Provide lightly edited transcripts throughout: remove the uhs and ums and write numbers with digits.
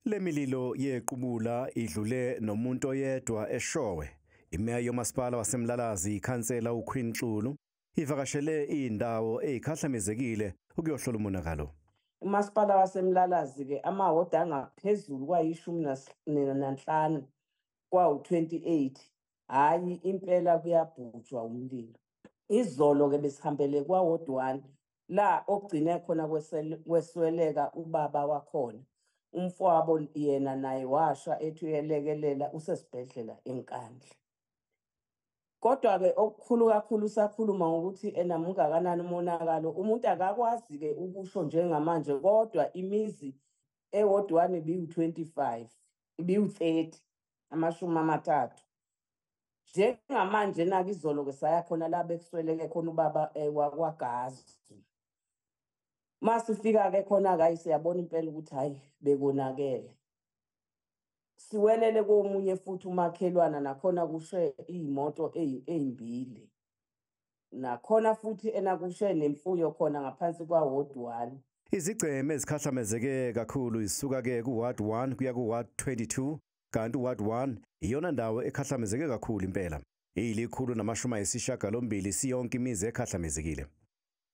Le mililo yequbula idlule nomuntu oyedwa eShowe. Imeya yomasipala waseMlalazi, ikhansela uQueen Xulu, ivakashele indawo ezikhahlamezekile ukuyohlola umonakalo. Umasipala waseMlalazi-ke amawodi angaphezulu kwayi-15 kwawu-28, hhayi impela kuyabhujwa umlilo. Izolo-ke besihambele kwa-ward 1 la okugcine khona kwesweleka ubaba wakhona. Umfowabo yena naye washa ethi uyelekelela, usesibhedlela eNkandla. Kodwa-ke okukhulu kakhulu sakhuluma ngokuthi ena mungakanani umonakalo, umuntu akakwazi-ke ukusho njengamanje, kodwa imizi e-ward 1 ibiwu-25, ibiwu-30, 30. Njengamanje nake izolo-ke saya khona la bekusweleke khona ubaba wakwaGazu. Masifika-ke khona-ke hhayi siyabona impela ukuthi hhayi bekonakele. Siwelele komunye futhi umakhelwana, nakhona kushe iy'moto ey'mbili. Nakhona futhi enakushe nemfuyo khona ngaphansi kwa-ward 1. Izigceme ezikhahlamezeke kakhulu zisuka-ke ku-ward 1 kuya ku-ward 22, kanti u-ward 1 iyona ndawo ekhahlamezeke kakhulu impela. 198 siyonke imizi ekhahlamezekile.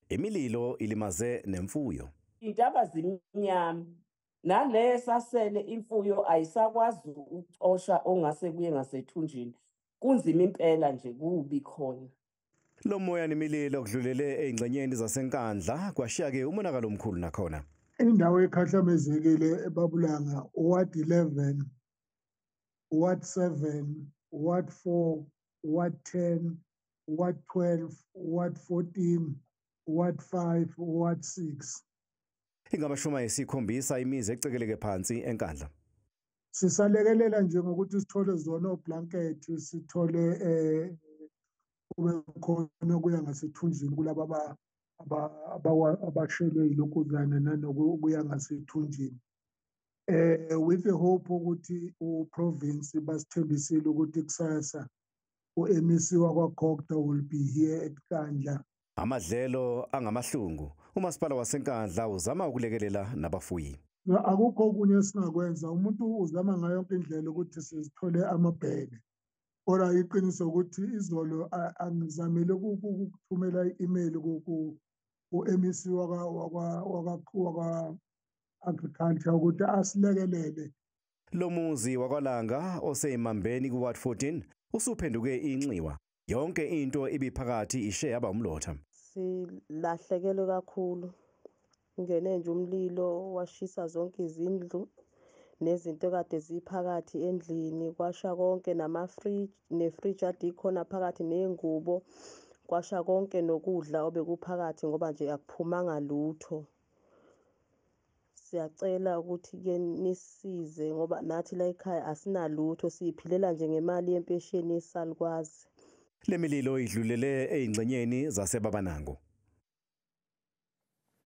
Imililo ilimaze nemfuyo. Intaba zimnyama. Nale sasele imfuyo ayisakwazi ukucosha ongase kuye ngasethunjini. Kunzima impela nje, kubi khona. Lo moya nemililo kudlulele ey'ngxenyeni zaseNkandla, kwashiya-ke umonakalo omkhulu nakhona. Indawo ekhahlamezekile eBabulanga, ward 11, ward 7, ward 4, ward 10, ward 12, ward 14, ward 5, ward 6. 70 imizi ecekeleke phansi eNkandla. Sisalekelela nje ngokuthi sithole zona oblanket, sithole kube khona okuya ngasethunjini kulaba abashelwe yilokhuzana nanokuya ngasethunjini. With the hope ukuthi uprovince basithembisile ukuthi kusasa u-MEC wakwaCogta will be here at Nkandla. Amadlelo angamahlungu, umasipala waseNkandla uzama ukulekelela nabafuyi. Akukho okunye esingakwenza, umuntu uzama ngayo yonke indlela ukuthi sizithole amabhele. Kodwa iqiniso ukuthi izolo angizamile ukuthumela i-email ku-MEC wakwa-agriculture ukuthi asilekelele. Lo muzi wakwaLanga oseyimambeni ku-ward 14 usuphenduke inxiwa. Yonke into ibiphakathi ishe yaba umlotha. Silahlekelwe kakhulu. Ungene nje umlilo washisa zonke izindlu nezinto kade ziphakathi endlini, kwasha konke nama-fridge, ne-fridge ade ikhona phakathi ney'ngubo, kwasha konke nokudla obekuphakathi ngoba nje akuphumanga lutho. Siyacela ukuthi-ke nisisize ngoba nathi la ekhaya asinalutho, siyiphilela nje ngemali yempesheni yesalukwazi. Le mililo idlulele ey'ngxenyeni zaseBabanango.